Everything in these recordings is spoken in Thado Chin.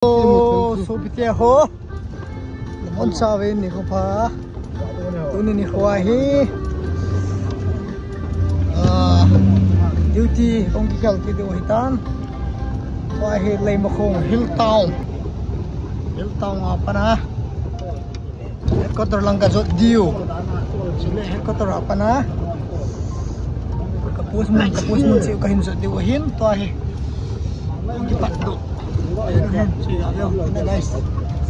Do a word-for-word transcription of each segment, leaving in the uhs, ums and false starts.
Sopite ho. Lamon chauve nikho pha. Tuni nikho hi. Ah, duty hung kikhel kit diu ahitan. Tua hi Leimakhong Hill Town. Hill Town a pat a. Headquarter lang kajot diu. Chule headquarter a pat a. Ka post mun, ka post mun chu kahin jot diu ahin, tua hi. Kipat diu. Guys.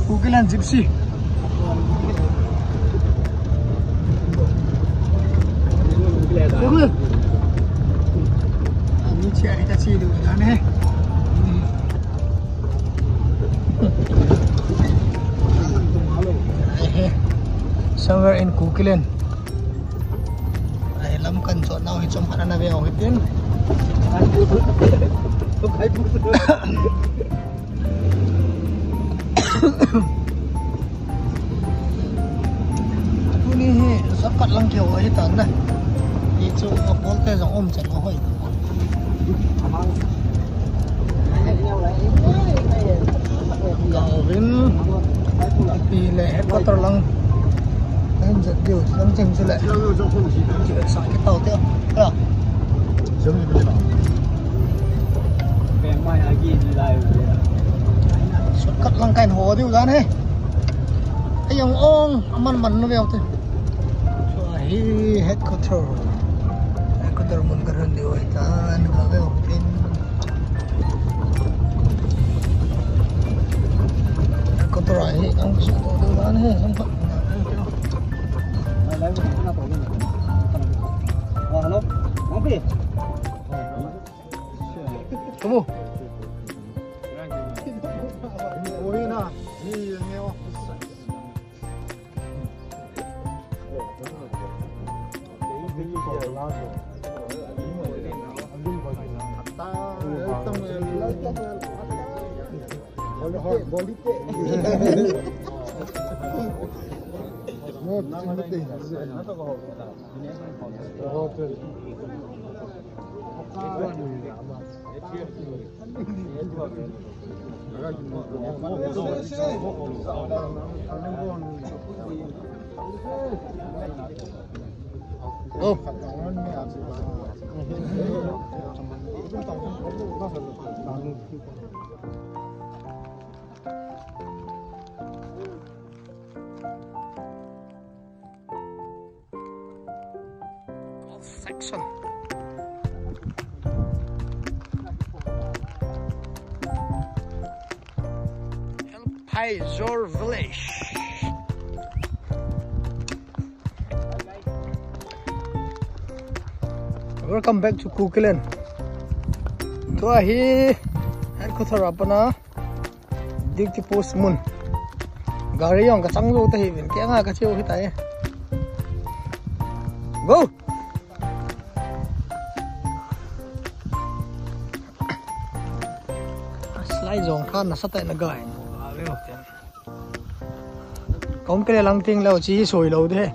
Kukiland Gypsy. Ani chi ari ta chi diu dan he. Somewhere in Kukiland. Ai, lam kan jot nau hi chom khat ana ve u hitin. Tuni hi shortcut lang keu ahitan na. Hichu a pawl te jong um chan a hoi. Ka uvin, pi le headquarter lang. Kan jot diu, lang cheng chule. Sa ki tau te. Ka. Shortcut lang kahin ho diu dan he. Ai ong ong, aman man nu veu te. Chua hi headquarter. Headquarter mun ka run diu ahitan, ka veu pin. Headquarter a hi, ang su to diu dan he, ang pa. Hello? Kamu? Section. Help Paizor Village. Welcome back to Kukiland. Tua hi headquarter a pat a. Duty post mun. Gari jong ka chang lou ta hi vin, kei nga ka cheu hi tai. Go! Slide jong kha nasa tai na gai. Kong kele lang ting lou chi soi lou de.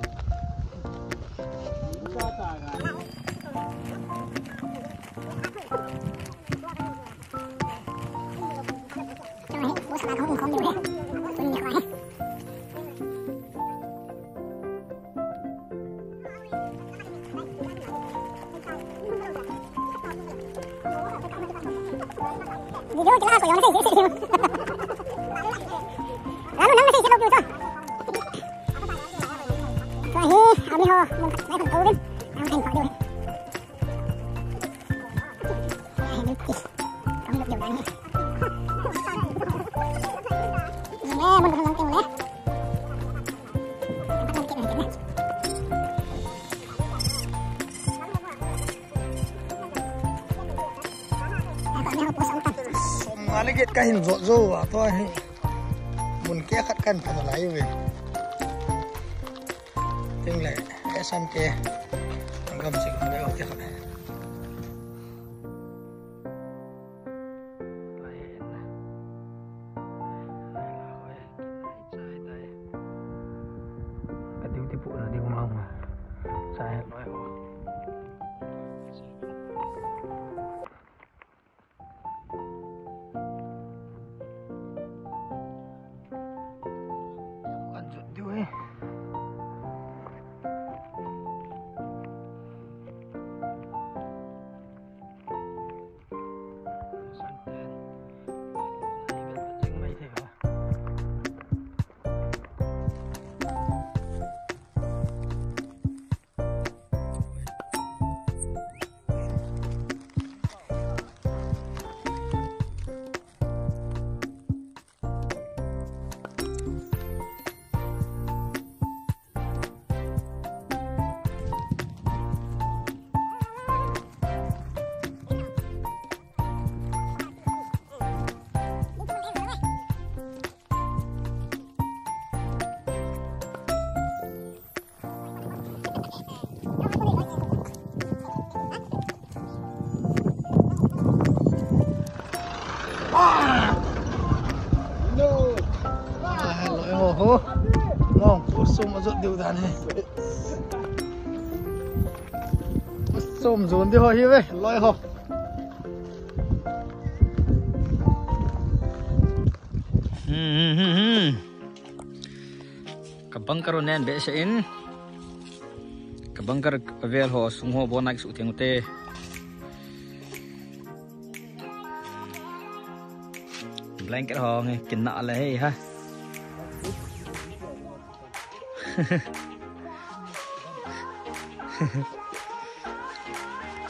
Nga le get ka hin jot jou a, tua hi mun keh khat kan pha lai uve. Ting le, S M K. Gam sik le, okay khat. Ka duty pu na ding ma ma. Sa he loi ho. Ho, mong, kusum ajot diu dan hi. Kusum jun diu ho hi ve, loi ho. Hmm, hmm, hmm, hmm. Ka bunker u nen behseh in. Ka bunker avel ho, sung ho, bon a kisuh theng u te. Blanket ho nge, kinah le hei ha.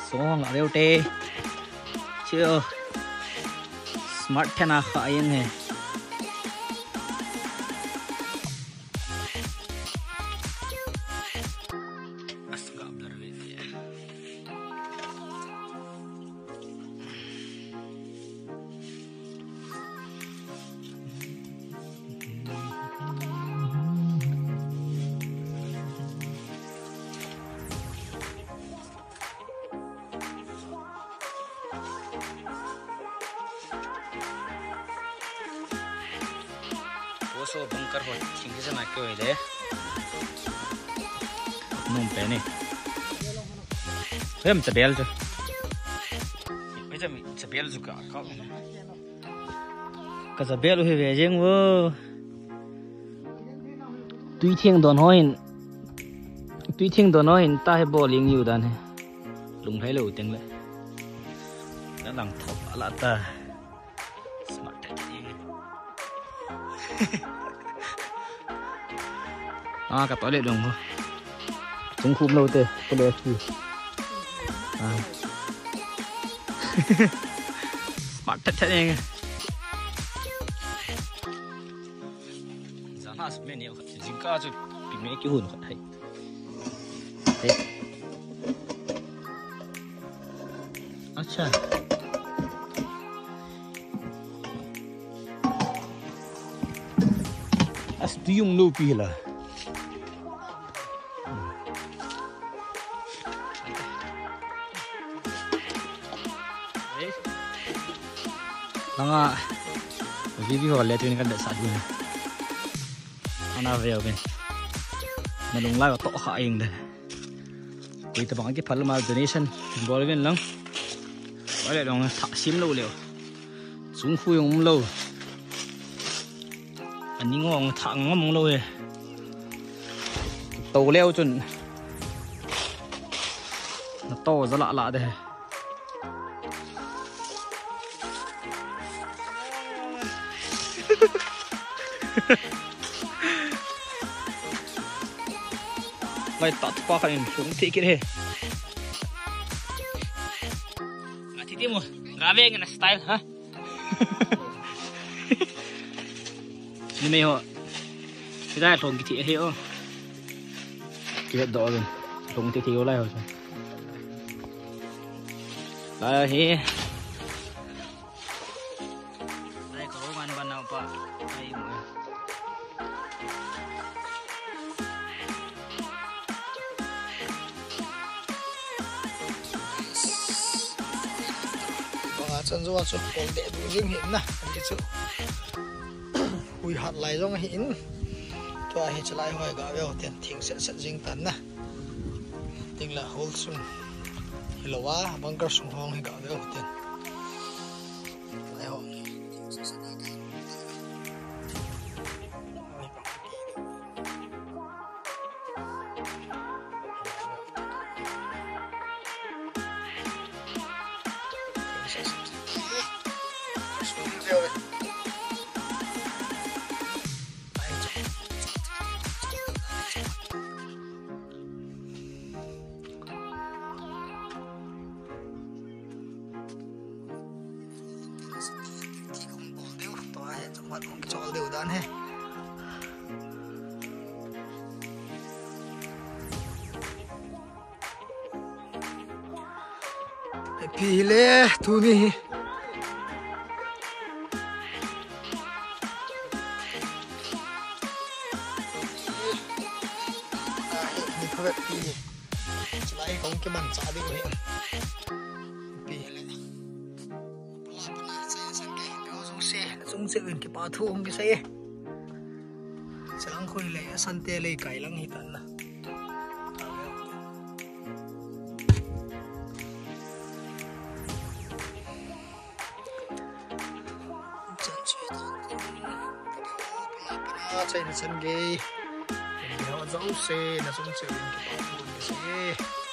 Song a ve u te. Chill. Smart tent a kha in he. Poso bunker ho, thing kisa na kyo ile. Num pe ni. Hem tabel jo. Hem tabel jo ka ka. Ka jabel u hi ve jeng vo. Tui theng don ho hin. Tui theng don ho hin ta he bowling u dan he. Lung hai lo teng le. Na lang thop ala ta. Smart te. Ah, ka toilet dong ho. Tung khum lo te, toilet ki. Ah. Smart te te. Jana sme ne khat jingkah chu pi me kihun khat hai. Te. Acha. As tu yung lo pi la. Langa video le tu ni kan da sa du. Ana ve ben. Na lung lai to kha ing de. Koi tabang kiphal ma donation bol ven lang. Wale long tha sim lo leo. Sung khu jong um lo. Ani ngong tha ngam lo e. To leo chun. Na to jala la de. Mai ta tu pa kan in sung ti kit he. Nga ti ti mo. Nga ve nga na style ha. Ni mei ho. Ti dai thong kiti he o. Ki do ve. Thong ti ti o lai ho. Lai he. Lai ko man ban nau pa. Ai mo. Banga chan jo a chu kol de du jing hi na. Ani chu. Hui hat lai jong hi in. Tua hi chalai hoi ga ve ten thing set set jing tan na. Ting la hol sung. Hi lo a bunker sung hong hi ga ve ten. Lai ho. Happy hile tuni hi. Ni phavet pi hi. Chulai kong kimanchah diu hi. Pi hile. Pala pana chai san ke hin ka jong se, jong se win kipa thu hung kisei e. Chalang khoi le, asante le kai lang hi tan na. Chan chui tan tin. Chai na chan gei. Ni ho jong se, na sung se, ni ho jong se.